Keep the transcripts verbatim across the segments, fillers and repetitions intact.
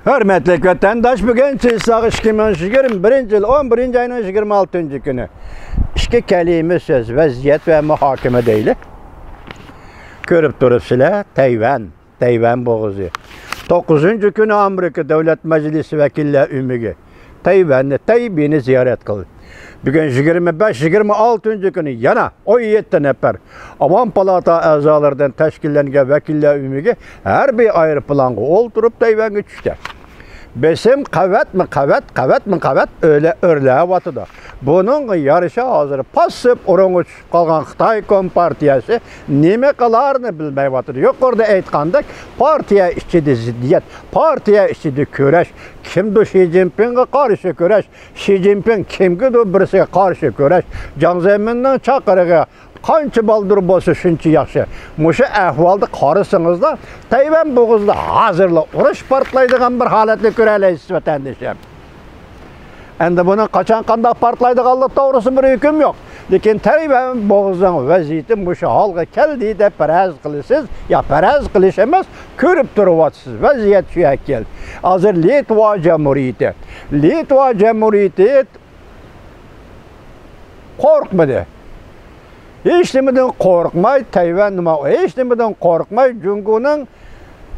ھۆرمەتلىك ۋەتەنداش، بۈگۈن چىلساغ ئىككى مىڭ يىگىرمە بىرىنچى يىل ئون بىرىنچى ئاينىڭ يىگىرمە ئالتىنچى كۈنى. ئىككى كەلىمە سۆز، ۋەزىيەت ۋە مۇھاكىمە دەيلى. كۆرۈپ تۇرۇپسىلەر، تەيۋەن، تەيۋەن بوغۇزى. توققۇزىنچى كۈنى ئامېرىكا دۆلەت مەجلىسى ۋەكىللەر ئۆمىكى تەيۋەننى، تەيبېينى زىيارەت قىلدى. بۈگۈن يىگىرمە بەش، يىگىرمە ئالتىنچى كۈنى يەنە ئون يەتتە نەپەر ئاۋام پالاتا ئەزالىرىدىن تەشكىللەنگەن ۋەكىللەر ئۆمىكى ھەربىي ئايروپىلانغا ئولتۇرۇپ تەيۋەنگە چۈشتى. بېسىم قەۋەتمۇ قەۋەت، قەۋەتمۇ قەۋەت ئۆرلە-، ئۆرلەۋاتىدۇ. بۇنىڭغا يارىشا ھازىر پاسسىپ ئورۇنغا چۈشۈپ قالغان خىتاي كومپارتىيەسى نېمە قىلارىنى بىلمەيۋاتىدۇ. يۇقىرىدا ئېيتقاندەك، پارتىيە ئىچىدە زىددىيەت، پارتىيە ئىچىدە كۈرەش، كىمدۇ شى جىنپىڭغا قارشى كۈرەش، شى جىنپىڭ كىمگىدۇر بىرسىگە قارشى كۈرەش، جاڭ زېمىننىڭ چاقىرىقى قانچە بالدۇر بولسا، شۇنچە ياخشى. مۇشۇ ئەھۋالدا قارىسىڭىزلا، تەيۋەن بوغۇزىدا ھازىرلا ئۇرۇش پارتلايدىغان بىر ھالەتنى كۆرەلەيسىز، ۋەتەندىشىم. ئەمدى بۇنىڭ قاچان، قانداق پارتلايدىغانلىقى توغرىسىدا بىر ھۆكۈم يوق. لېكىن تەيۋەن بوغۇزىنىڭ ۋەزىيىتى مۇشۇ ھالغا كەلدى دەپ پەرەز قىلىسىز، يا پەرەز قىلىش ئەمەس، كۆرۈپ تۇرۇۋاتىسىز. ۋەزىيەت شۇ يەرگە كەلدى. ھازىر لىتۋا جۇمھۇرىيىتى، لىتۋا جۇمھۇرىيىتى قورقمىدى. ھېچنېمىدىن قورقماي، تەيۋەن نېمە، ھېچنېمىدىن قورقماي، جۇڭگونىڭ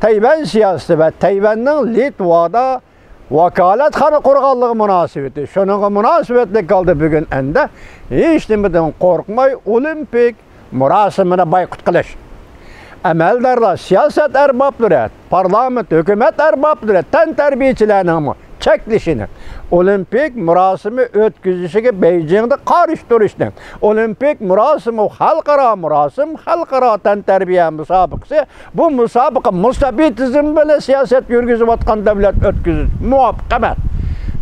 تەيۋەن سىياسىتى ۋە تەيۋەننىڭ لىتۋادا ۋاكالەتخانا قۇرغانلىقى مۇناسىۋىتى، شۇنىڭغا مۇناسىۋەتلىك ھالدا بۈگۈن ئەندە ھېچنېمىدىن قورقماي ئولىمپىك مۇراسىمىنى بايقۇت قىلىش. ئەمەلدارلار، سىياسەت ئەربابلىرى، پارلامېنت، ھۆكۈمەت ئەربابلىرى، تەنتەربىيەچىلەرنىڭمۇ چەكلىشىنى، ئولىمپىك مۇراسىمى ئۆتكۈزۈشىگە بېيجىڭدا قارشى تۇرۇشنى، ئولىمپىك مۇراسىمى خەلقئارا مۇراسىم، خەلقئارا تەنتەربىيە مۇسابىقىسى، بۇ مۇسابىقە مۇستەبىتىزم بىلەن سىياسەت يۈرگۈزۈۋاتقان دۆلەت ئۆتكۈزۈش مۇۋاپىق ئەمەس.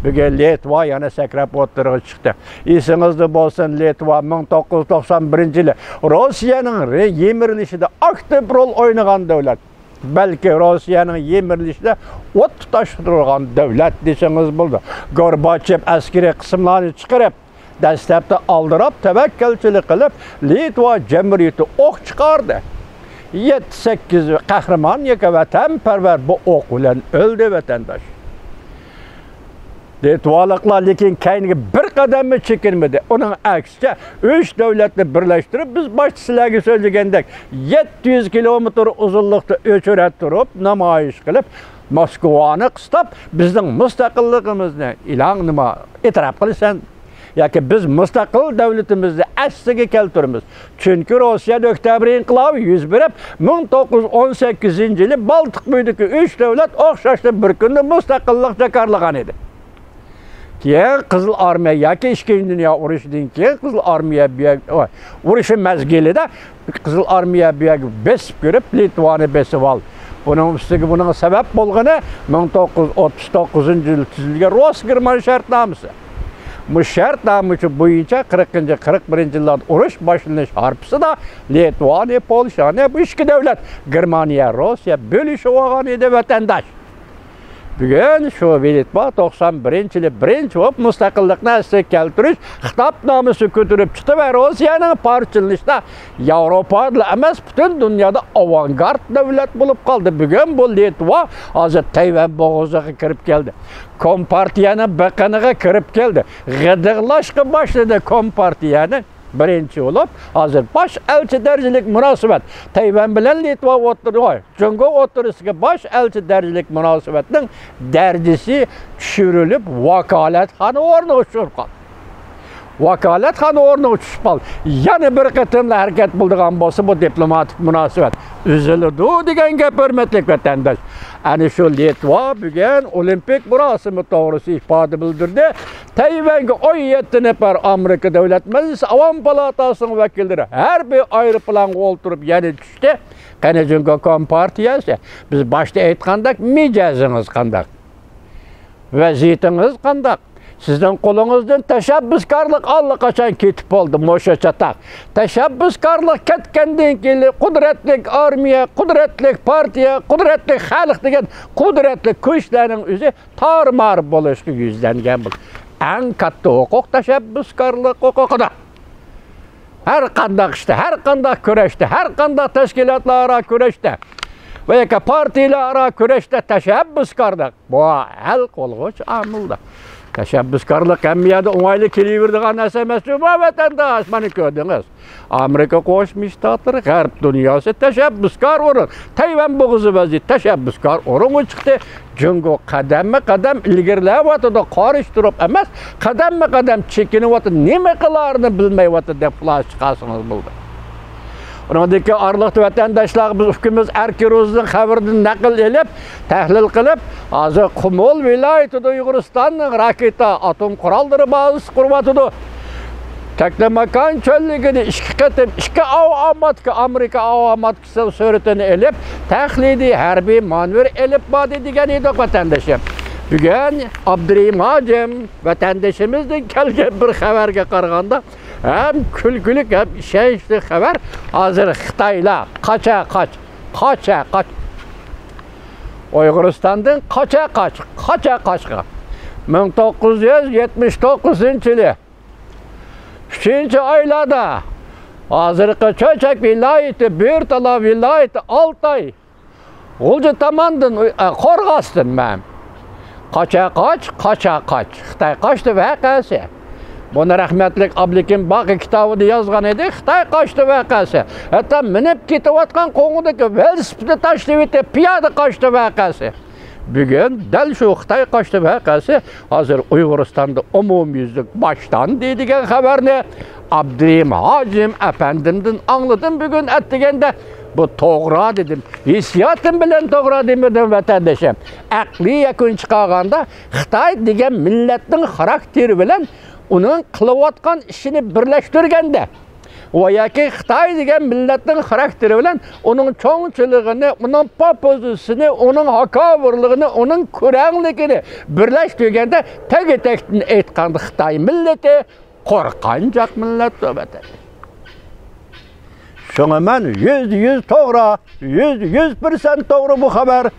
بۈگۈن لىتۋا يەنە سەكرەپ ئوتتۇرىغا چىقتى. ئېسىڭىزدە بولسۇن، لىتۋا مىڭ توققۇز يۈز توقسان بىرىنچى يىلى روسىيەنىڭ رې-، يىمىرىلىشىدە ئاكتىپ رول ئوينىغان دۆلەت. بەلكى روسىيەنىڭ يىمىرىلىشىدە ئوت تۇتاشتۇرغان دۆلەت دېسىڭىز بولىدۇ. گورباچېف ئەسكىرىي قىسىملارنى چىقىرىپ، دەسلەپتە ئالدىراپ تەۋەككەلچىلىك قىلىپ، لىتۋا جۇمھۇرىيىتى ئوق چىقاردى. يەتتە، سەككىز قەھرىمان ياكى ۋەتەنپەرۋەر بۇ ئوق بىلەن ئۆلدى، ۋەتەنداش. لىتۋالىقلار لېكىن كەينىگە بىر قەدەممۇ چېكىنمىدى. ئۇنىڭ ئەكسىچە، ئۈچ دۆلەتنى بىرلەشتۈرۈپ، بىز باشتا سىلەرگە سۆزلىگەندەك، يەتتە يۈز كىلومېتىر ئۇزۇنلۇقتا ئۆچرەت تۇرۇپ، نامايىش قىلىپ، موسكۋانى قىستاپ، بىزنىڭ مۇستەقىللىقىمىزنى ئېلان نېمە، ئېتىراپ قىلىسەن ياكى بىز مۇستەقىل دۆلىتىمىزنى ئەسلىگە كەلتۈرىمىز. چۈنكى روسىيەدە ئۆكتەبىر ئىنقىلابى يۈز بېرىپ، مىڭ توققۇز يۈز ئون سەككىزىنچى يىلى بالتىق بويىدىكى ئۈچ دۆلەت ئوخشاشلا بىر كۈندە مۇستەقىللىق جاكارلىغان ئىدى. كېيىن قىزىل ئارمىيە ياكى ئىككىنچى دۇنيا ئۇرۇشىدىن كېيىن قىزىل ئارمىيە بۇ يەر-، ئۇرۇشى مەزگىلىدە قىزىل ئارمىيە بۇ يەرگە بېسىپ كىرىپ، لىتۋانى بېسىپ ئالدى. بۇنىڭ ئۈستىگە بۇنىڭ سەۋەب بولغىنى مىڭ توققۇز يۈز ئوتتۇز توققۇزىنچى يىلى تۈزۈلگەن روس گېرمان شەرتنامىسى. بۇ شەرتنامە بويىچە قىرىقىنچى، قىرىق بىرىنچى يىللاردا ئۇرۇش باشلىنىش ھارپىسىدا لىتۋانىيە، پولشانىيە، بۇ ئىككى دۆلەت، گېرمانىيە، روسىيە بۆلۈشۈپ ئالغان ئىدى، ۋەتەنداش. بۈگۈن شۇ لىتۋا توقسان بىرىنچى يىلى بىرىنچى بولۇپ مۇستەقىللىقنى ئەسلىگە كەلتۈرۈش خىتابنامىسى كۆتۈرۈپ چىقتى ۋە روسىيەنىڭ پارچىلىنىشىدا ياۋروپادىلا ئەمەس، پۈتۈن دۇنيادا ئاۋانگارت دۆلەت بولۇپ قالدى. بۈگۈن بۇ لىتۋا ھازىر تەيۋەن بوغۇزىغا كىرىپ كەلدى. كومپارتىيەنىڭ بېقىنىغا كىرىپ كەلدى. غىدىقلاشقا باشلىدى كومپارتىيەنى. بىرىنچى بولۇپ، ھازىر باش ئەلچى دەرىجىلىك مۇناسىۋەت، تەيۋەن بىلەن لىتۋا ئوتتۇرا-، جۇڭگو ئوتتۇرىسىدىكى باش ئەلچى دەرىجىلىك مۇناسىۋەتنىڭ دەرىجىسى چۈشۈرۈلۈپ، ۋاكالەتخانا ئورنىغا چۈشۈرۈپ قالدى. ۋاكالەتخانا ئورنىغا چۈشۈپ قالدى. يەنە بىر قېتىملا ھەرىكەت بولىدىغان بولسا، بۇ دىپلوماتىك مۇناسىۋەت ئۈزۈلىدۇ دېگەن گەپ، ھۆرمەتلىك ۋەتەنداش. ئەنە شۇ لىتۋا بۈگۈن ئولىمپىك مۇراسىمى توغرىسىدا ئىپادە بىلدۈردى. تەيۋەنگە ئون يەتتە نەپەر ئامېرىكا دۆلەت مەجلىسى ئاۋام پالاتاسىنىڭ ۋەكىللىرى ھەربىي ئايروپىلانغا ئولتۇرۇپ يەنە چۈشتى. قېنى جۇڭگو كومپارتىيەسى، بىز باشتا ئېيتقاندەك، مىجەزىڭىز قانداق؟ ۋەزىيىتىڭىز قانداق؟ سىزنىڭ قولىڭىزدىن تەشەببۇسكارلىق ئاللىقاچان كېتىپ بولدى، مۇشۇ چاتاق. تەشەببۇسكارلىق كەتكەندىن كېيىن، قۇدرەتلىك ئارمىيە، قۇدرەتلىك پارتىيە، قۇدرەتلىك خەلق دېگەن قۇدرەتلىك كۈچلەرنىڭ ئۆزى تارمار بولۇشقا يۈزلەنگەن بولدى. ئەڭ كاتتا ھوقۇق تەشەببۇسكارلىق ھوقۇقىدا. ھەر قانداق ئىشتا، ھەر قانداق كۈرەشتە، ھەر قانداق تەشكىلاتلار ئارا كۈرەشتە، ۋە ياكى پارتىيەلەر ئارا كۈرەشتە تەشەببۇسكارلىق، بۇ ھەل قىلغۇچ ئامىلدۇر. تەشەببۇسكارلىق ھەممە يەردە ئوڭايلا كېلىۋېرىدىغان نەرسە ئەمەس، جۇمۇ ۋەتەنداش، مانا كۆردىڭىز. ئامېرىكا قوشما شتاتلىرى، غەرب دۇنياسى تەشەببۇسكار ئورۇن. تەيۋەن بوغۇزى ۋەزىيىتى تەشەببۇسكار ئورۇنغا چىقتى. جۇڭگو قەدەممۇ قەدەم ئىلگىرىلەۋاتىدۇ، قارشى تۇرۇپ ئەمەس، قەدەممۇ قەدەم چېكىنىۋاتىدۇ، نېمە قىلارىنى بىلمەيۋاتىدۇ دەپ خۇلاسە چىقارسىڭىز بولدى. ئۇنىڭدىن كېيىن ئارىلىقتا ۋەتەنداشلارغا بىز ئۇكىمىز ئەركىن روزىنىڭ خەۋىرىدىن نەقىل ئېلىپ، تەھلىل قىلىپ، ھازىر قۇمۇل ۋىلايىتىدە ئۇيغۇرىستاننىڭ راكېتا، ئاتوم قوراللىرى بازىسى قۇرۇۋاتىدۇ. تەكلىماكان چۆللۈكىدە ئىككى قېتىم ئىككى ئاۋاماتكا، ئامېرىكا ئاۋاماتكىسى سۈرىتىنى ئېلىپ، تەقلىدىي ھەربىي مانېۋىر ئېلىپ باردى دېگەن ئىدۇق، ۋەتەندىشىم. بۈگۈن ئابدۇرېھىم ھاجىم ۋەتەندىشىمىزدىن كەلگەن بىر خەۋەرگە قارىغاندا، ھەم كۈلكىلىك، ھەم ئىشەنچلىك خەۋەر. ھازىر خىتايلار قاچا قاچ، قاچا قاچ. ئۇيغۇرىستاندىن قاچا قاچ، قاچا قاچقا. مىڭ توققۇز يۈز يەتمىش توققۇزىنچى يىلى ئۈچىنچى ئايلاردا ھازىرقى چۆچەك ۋىلايىتى، بۈرتالا ۋىلايىتى، ئالتاي، غۇلجا تاماندىن، ئە، قورغاستىن مەن. قاچا قاچ، قاچا قاچ. خىتاي قاچتى ۋەقەسى. بۇنى رەھمەتلىك ئابلىكىم باقى كىتابىدا يازغان ئىدى، خىتاي قاچتى ۋەقەسى. ھەتتا مىنىپ كېتىۋاتقان قوڭىدىكى ۋېلىسىپىتنى تاشلىۋېتىپ، پىيادە قاچتى ۋەقەسى. بۈگۈن دەل شۇ خىتاي قاچتى ۋەقەسى ھازىر ئۇيغۇرىستاندا ئومۇميۈزلۈك باشلاندى دېگەن خەۋەرنى ئابدۇرېھىم ھاجىم ئەپەندىمدىن ئاڭلىدىم بۈگۈن ئەتىگەندە. بۇ توغرا دېدىم. ھېسسىياتىم بىلەن توغرا دېمىدىم، ۋەتەندىشىم. ئەقلىي يەكۈن چىقارغاندا، خىتاي دېگەن مىللەتنىڭ خاراكتېرى بىلەن ئۇنىڭ قىلىۋاتقان ئىشىنى بىرلەشتۈرگەندە، ۋە ياكى خىتاي دېگەن مىللەتنىڭ خاراكتېرى بىلەن ئۇنىڭ چوڭچىلىقىنى، ئۇنىڭ پوپوزىتسىيىسىنى، ئۇنىڭ ھاكاۋۇرلۇقىنى، ئۇنىڭ كۆرەڭلىكىنى بىرلەشتۈرگەندە، تەگى-تەكتىدىن ئېيتقاندا، خىتاي مىللىتى قورققان جاق مىللەتتۇر، ۋەتەن. شۇڭا مەن يۈزدە يۈز توغرا، يۈزدە يۈز پىرسەنت توغرا بۇ خەۋەر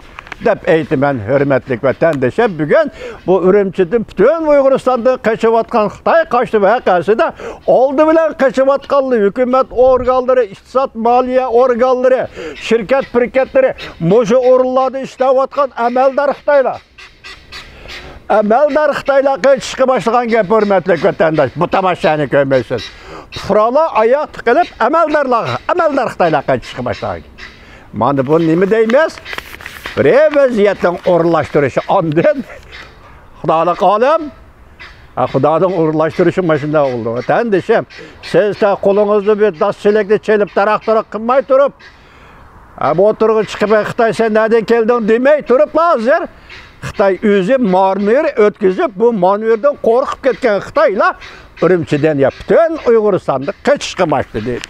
دەپ ئېيتىمەن، ھۆرمەتلىك ۋەتەندىشىم. بۈگۈن بۇ ئۈرۈمچىدىن پۈتۈن ئۇيغۇرىستاندا قېچىۋاتقان خىتاي قاچتى ۋەقەسىدە ئالدى بىلەن قېچىۋاتقانلار ھۆكۈمەت ئورگانلىرى، ئىقتىساد، مالىيە ئورگانلىرى، شىركەت پىركەتلىرى، مۇشۇ ئورۇنلاردا ئىشلەۋاتقان ئەمەلدار خىتايلار. ئەمەلدار خىتايلار قېچىشقا باشلىغان گەپ، ھۆرمەتلىك ۋەتەنداش. بۇ تاماشانى كۆرمەيسىز. پۇقرالار ئاياق تىقىلىپ، ئەمەلدارلارغا، ئەمەلدار خىتايلار قېچىشقا باشلىغان گەپ. مانا بۇ نېمە دەيمىز؟ بىر ۋەزىيەتنىڭ ئورۇنلاشتۇرۇشى ئاندىن، خۇدالىق ئالىم، ھە، خۇدانىڭ ئورۇنلاشتۇرۇشى ماشۇنداق بولدى. ۋەتەندىشىم، سىز تا قولىڭىزدا بىر داس چېلەكنى چېلىپ، تاراق-تۇراق قىلماي تۇرۇپ، ھە، بۇ ئوتتۇرىغا چىقىپ، «خىتاي، سەن نەدىن كەلدىڭ؟» دېمەي تۇرۇپلا، ھازىر خىتاي ئۆزى مانېۋىر ئۆتكۈزۈپ، بۇ مانېۋىردىن قورقۇپ كەتكەن خىتايلار ئۈرۈمچىدىن يا پۈتۈن ئۇيغۇرىستاندا قېچىشقا باشلىدى.